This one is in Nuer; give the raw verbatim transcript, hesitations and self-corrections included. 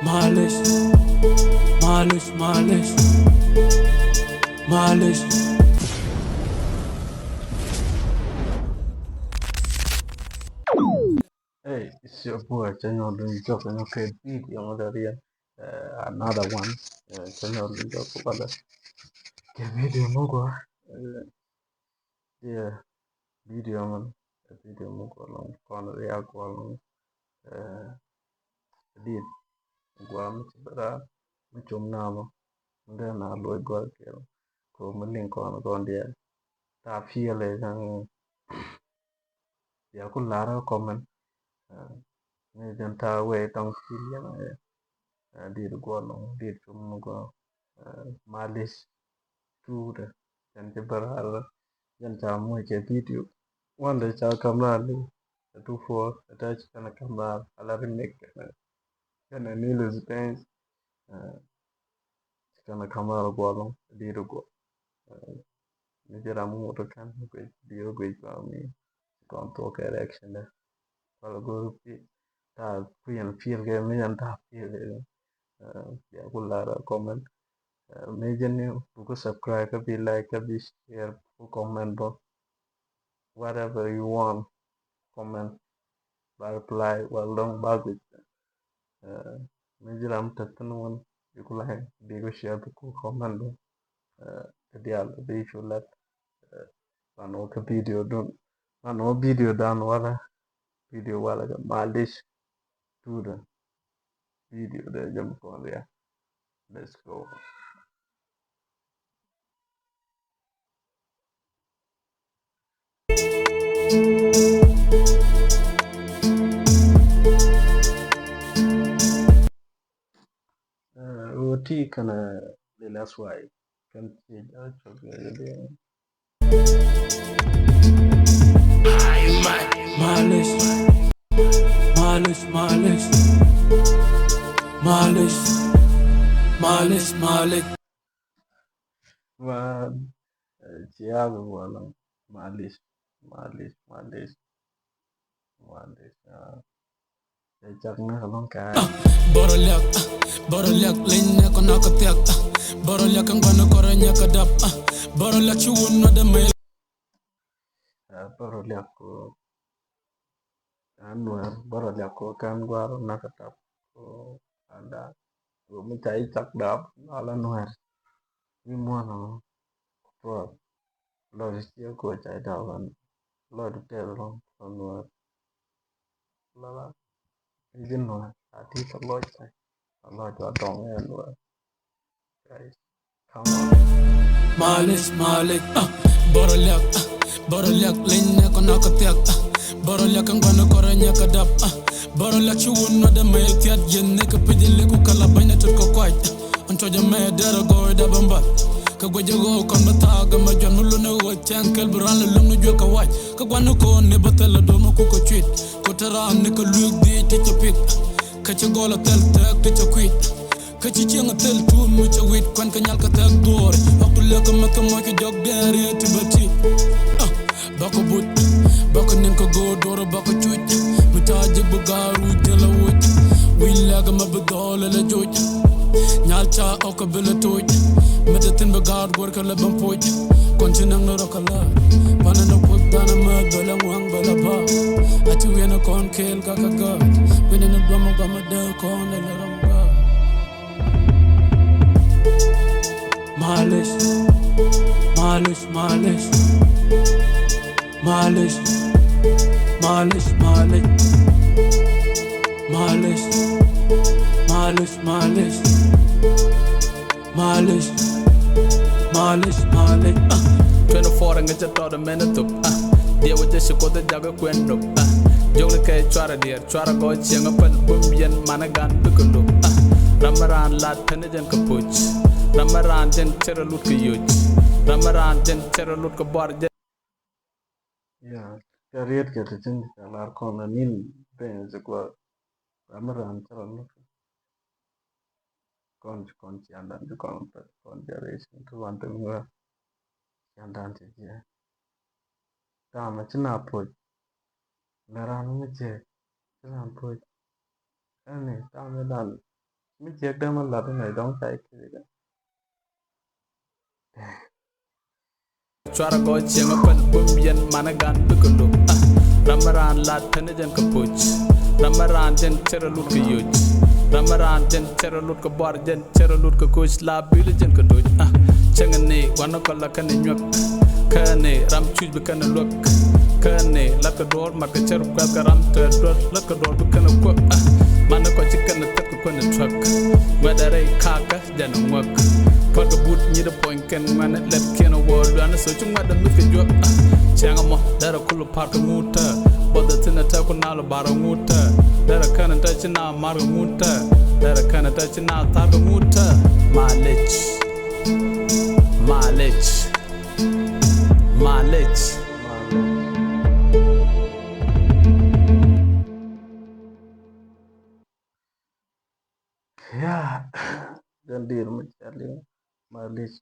Malish, malish, malish, malish. Hey, it's your boy Channel Doing Job and okay, video on the other end. Uh, another one. Uh, Channel Doing Job, what the video, Mugo. Uh, yeah, video, man. Video, Mugo, long, corner, yeah, go along. Uh, dit guam mi ci bä raar mi cum namɔ mi dee na luɔc gua̱th kɛl. Ko mi liŋ kɔn kɔn diɛl ta piɛl ɛ kaŋ bia ku lar ɛ comment. Mi jɛn ta wee tɔŋ piɛl yɛn ɛ dit guɔ lɔŋ dit cum mi guɔ malish. Tuudɛ cɛn ci bä raar jɛn ca muɔc kɛ video. Wandɛ ca kam raar liw ɛ tu puɔth ɛ tɛ ci kɛn kam raar ala ri mek kɛn ɛ nil is pɛny. Ci kɛn kam raar guɔ lɔŋ ɛ di̱i̱t guɔ. Mi ci ram ŋut kɛn guic di̱i̱t guic kɔn mi kɔn thuɔk kɛ reaction dɛ. Wala go̱r pi ta kuiɛn piɛl kɛ mi yɛn ta piɛl kɛ. Bia ku lar comment. Mi jɛn ni buk subscribe kä bi like kä bi share ku comment bä. Whatever you want comment ba reply wal dɔŋ ba guic. Mi ji̱ ram tek thin wun bi ku like bi ku share bi ku comment bä. Kɛ dial bi cu lat. Lan wä kä video dun lan wä video dan wala video wala kɛ malish. Tuudɛ video dɛ jɛ mi kɔn ria. Let's go. Ɣöö ti kɛnɛ lil S Y kɛn ti jɛ cɔk. Malish, malish, malish, malish, malish, malish. Wan ciabi wala malish, malish, malish, malish. Cɛ cak ni kɛ lɔŋ kɛ. Boro liak, boro liak linyɛ kɔ nɔk kɛ thiak. Boro liak kɛ ŋuan kɔrɛ nyɛ kɛ dap. Boro liak ci wun nɔ dɛ mɛ. Boro liak ko an nuɛr boro liak ko kan guar nak kɛ dap ko anda. Ko mi ca i cak dap ala nuɛr. Wi muɔnɔ ko puɔth. Lɔc ciɛ kuɔ cay da̱a̱k ɣän lɔc tɛth rɔ̱ ɣän nuäär. Lala i̱ ji̱n nuäär a ti kä lɔc cay a lɔc wa dɔŋ ɣän nuäär. Guys, come on. Malish, malish, ah, boro liak, ah, boro liak linyɛ kɔ nɔk kɛ thiak, ah, boro liak kɛ ŋuan kɔrɛ nyɛ kɛ dap, ah, boro liak ci wun nɔ dɛ mɛ thiat ji̱n ni kɛ pi̱c liku kɛ la bäny ni tut kɛ kuac, ah. Ɛn cɔc ɛmɛ derɛ gɔɔydɛ bä mbath kɛ guecä ɣɔw kɔn bä thaak ɛmɛ juɔ̱n mi lun ɛ ɣöö cɛŋ kɛl bi raan lɛ luäŋ ni juek kɛ wac. Kä gua̱n ni ko̱o̱n ni bä thil ɛ do̱r mi kuk kɛ cuit. Ku te raan ni kɛ lui̱k dhiec ti cɛ pik. Kä ci gɔl ɛ thil thɛɛk ti cɛ kuit. Kä ci cieŋ ɛ thil tuum mi cɛ wit kuɛn kɛ nyal kɛ thɛɛk dhuɔɔr. Ɣɔk ti lek kɛ meth kɛ moc kɛ jɔk dɛɛr ti bä ti. Bakɔ but bakɔ nin kɛ go̱o̱r do̱r bakɔ cuc. Mi ca ji̱ bi ga̱a̱r wi̱c thilɛ woc. Wi̱c lɛ̈k mɛ bi dhɔɔl lɛ joc. Nyal ca ɔk kɛ bi lɛ toc. Mi te thi̱n bi ga̱a̱r guɔ̱r kɛ lɛ ben poc. Kɔn ci näŋ ni rɔ kɛ la̱a̱t. Panɛ ni kuoth danɛ määth bɛ lɛ ŋua̱ŋ bɛ lɛ ba̱a̱. A ci wi̱n kɔn keel ka kɛ gäät. Wi̱n ni duɔ̱m guamä dee kɔn lɛ lɛ rɔm gäät. Malish, malish, malish, malish, malish, malish, malish, malish, malish, malish, malish. Twenty-four ŋäcä tɔt mɛn thop. Diɛ wä jɛ ci koth jak kuɛn nop. Jok ni kɛ cuarɛ diɛɛr. Cuarɛ gɔɔ cieŋ a päl bum yɛn manɛ gan bikɛ lop. Ram mi raan lat teni jɛn kɛ poc. Ram mi raan jɛn cɛrɛ lut kɛ yoc. Ram mi raan jɛn cɛrɛ lut kɛ buar jɛn. Ya, kɛ riet kɛ ti tin kɛ lar kɔn a nin ben zi gua. Ram mi raan cɛrɛ lut kɛ kɔn ci kɔn ci andan ci kɔn pɛ kɔn jɛ rɛ ci kɛ wan tin gua. Ci andan ci jɛ. Tamɛ ci na poc. Lɛ ran mi cɛ ci na poc. Ɛni tamɛ dan Mi jiäk dee mi lat inɛ dɔ̱ŋ ca i̱ kiri dee. Cuarɛ gɔɔ cieŋ a päl bum yɛn manɛ gan bikɛ luk. Ah, ram mi raan lat tɛn jɛn kɛ puc. Ram mi raan jɛn cɛrɛ lut kɛ yoc. Ram mi raan jɛn cɛrɛ lut kɛ buar jɛn cɛrɛ lut kɛ koc la bil jɛn kɛ doc. Ah, cieŋ ni wanɛ kɔl la kɛn nyuak. Kɛn ni ram cuc bi kɛn luäk. Kɛn ni lat kɛ duɔr mat kɛ cɛr kuɛth kɛ ram tɛɛr duɔr lat kɛ duɔr bi kɛn kuäk. Ah, manɛ kɔc ci kɛn thɛk kɛ kuɛn tuäk. Ŋuɛt a rɛy kakä jɛn ŋuäk. Pua̱t kɛ but nyit puɔ̱ny kɛn ŋuɛn lɛp kiɛn wä luɛn so ci ŋuɛt a mith kɛ juäk. Ah, cɛŋ mɔ derɛ kul pa̱r kɛ ŋut tɛ. Bɔth a thin a tɛ ku nal bar kɛ ŋut tɛ. Derɛ kɛn tɛ ci na mar kɛ ŋut tɛ. Derɛ kɛn tɛ ci na thar kɛ ŋut tɛ. Malec. Malec. Malec. Ya. Jɛn dir mi cɛ liŋ. Malec.